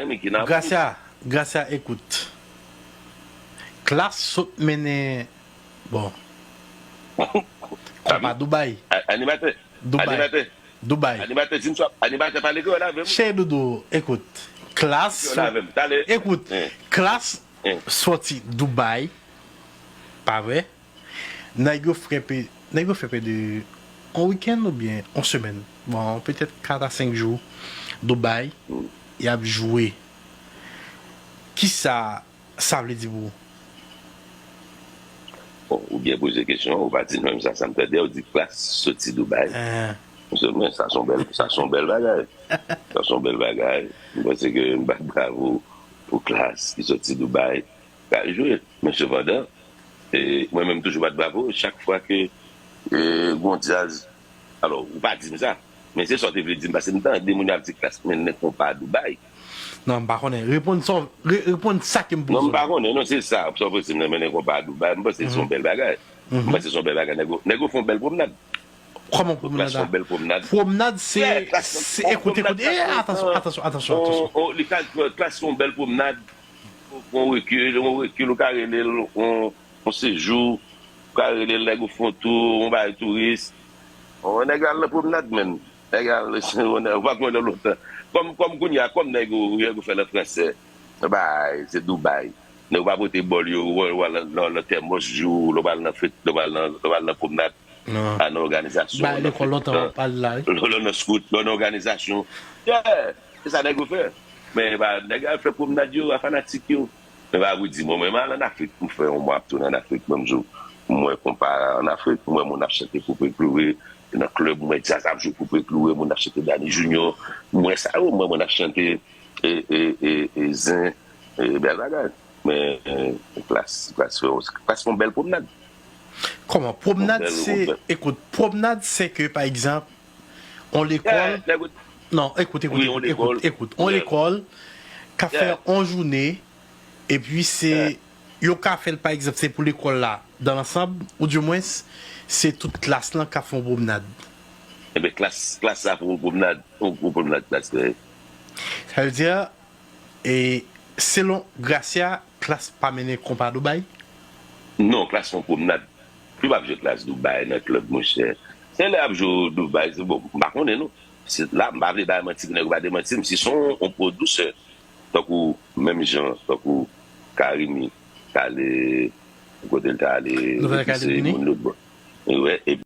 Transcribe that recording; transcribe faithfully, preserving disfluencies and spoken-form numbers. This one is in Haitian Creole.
Mickey nan Pous. Gracia, Gracia, écoute. Klass sot mennen, bon, konpa Dubaï. Animatè. Dubaï. Animatè. Dubaï. Animatè, di m sa, animatè pale kreyòl avè m. Cheri Doudou, écoute. Klass, écoute, Klass soti Dubaï, pa vre? Nèg yo fè pe, nèg yo fè pe de yon wikenn oubyen yon semèn. Bon, petèt kat a senk jou Dubaï, y ap jwe. Kisa sa vle di pou ou? Bon, ou byen poze kesyon an, ou pa di menm sa, sa m tande, ou di Klass soti Dubaï. Mwen, sa se yon bèl, sa se yon bèl bagay. Sa se yon bèl bagay. Mwen panse ke m bat bravo pou Klass ki soti Dubaï, k al jwe. Men sepandan, e, mwen menm toujou bat bravo chak fwa ke, e, gon djaz. Alò, ou pa di m sa, men se sa w te vle di m, paske m tande moun yo ap di Klass mennen konpa Dubaï. Non, m pa konnen. Reponn sa, re-, reponn sa ke m poze w. Non, m pa konnen, non, se sa, sa w poze m nan mennen konpa Dubaï, m panse se yon bèl bagay. M panse se yon bèl bagay, nèg yo, nèg yo fè yon bèl pwomnad. Kòman pwomnad la? Fè yon bèl pwomnad. Pwomnad se, se, ekoute, ekoute, e, atansyon, atansyon, atansyon, atansyon. Li ka, Klass fè yon bèl pwomnad, yon rekil, yon rekil, ou ka rele l, yon, yon sejou, ou ka rele l nèg ou fè yon tou, yon bagay touris. Yon nèg al nan pwomnad, menm. Nèg al, ou pa konn nan lontan. Kòm, kòm kounye a, kòm nèg yo, nèg yo fè nan fransè, bay, se Dubaï. Nèg yo pa pote bòl yo, ou al nan, nan, nan tèmòs jou, lè w al nan fèt, lè w al nan, lè w al nan pwomnad, a nan òganizasyon, bay lekòl lontan w ap pale la, wi. Lè w nan scout, lè w nan òganizasyon. Yeah, se sa nèg yo fè. Men, ba, nèg yo al fè pwomnad yo a fanatik yo. Men pa pou di, mwen, mwen, m al ann Afrik pou fè yon mwa ap tounen ann Afrik. Mwen, m di w, m wè konpa ann Afrik, m wè moun ap chante Poupée Clouée nan klèb, m wè djaz ap jwe Poupée Clouée, moun ap chante Dany Junior, m wè sa yo, m wè moun ap chante e, e, e, e zen, e bèl bagay. Men, e, Klass, Klass fè, Klass fè yon bèl pwomnad. Kòman? Pwomnad se, ekout, pwomnad se ke, pa egzanp, yon lekòl, non, ekout, ekout, ekout, ekout, yon lekòl ka fè yon jounen, epi se, yo ka fè l, pa egzanp, se pou lekòl la, dans l'ensemble, ou dimwens, se tout klas lan k ap fè yon pwomnad. Enben, klas, klas la fè yon pwomnad, yon gwo pwomnad klas fè. Sa vle di, e, selon Gracia, Klass pa mennen konpa Dubaï? Non, Klass fè yon pwomnad. Yo p ap jwe Klass Dubaï nan klèb, monchè. Se lè y ap jwe Dubaï, se bon, m pa konnen non. Se la, m pa vle bay manti pou nèg yo pa demanti m. Si se yon, yon pwodisè, tankou, menm jan, tankou Carimi, k ale kote l ta ale, epi se moun lòt bò. Wè, epi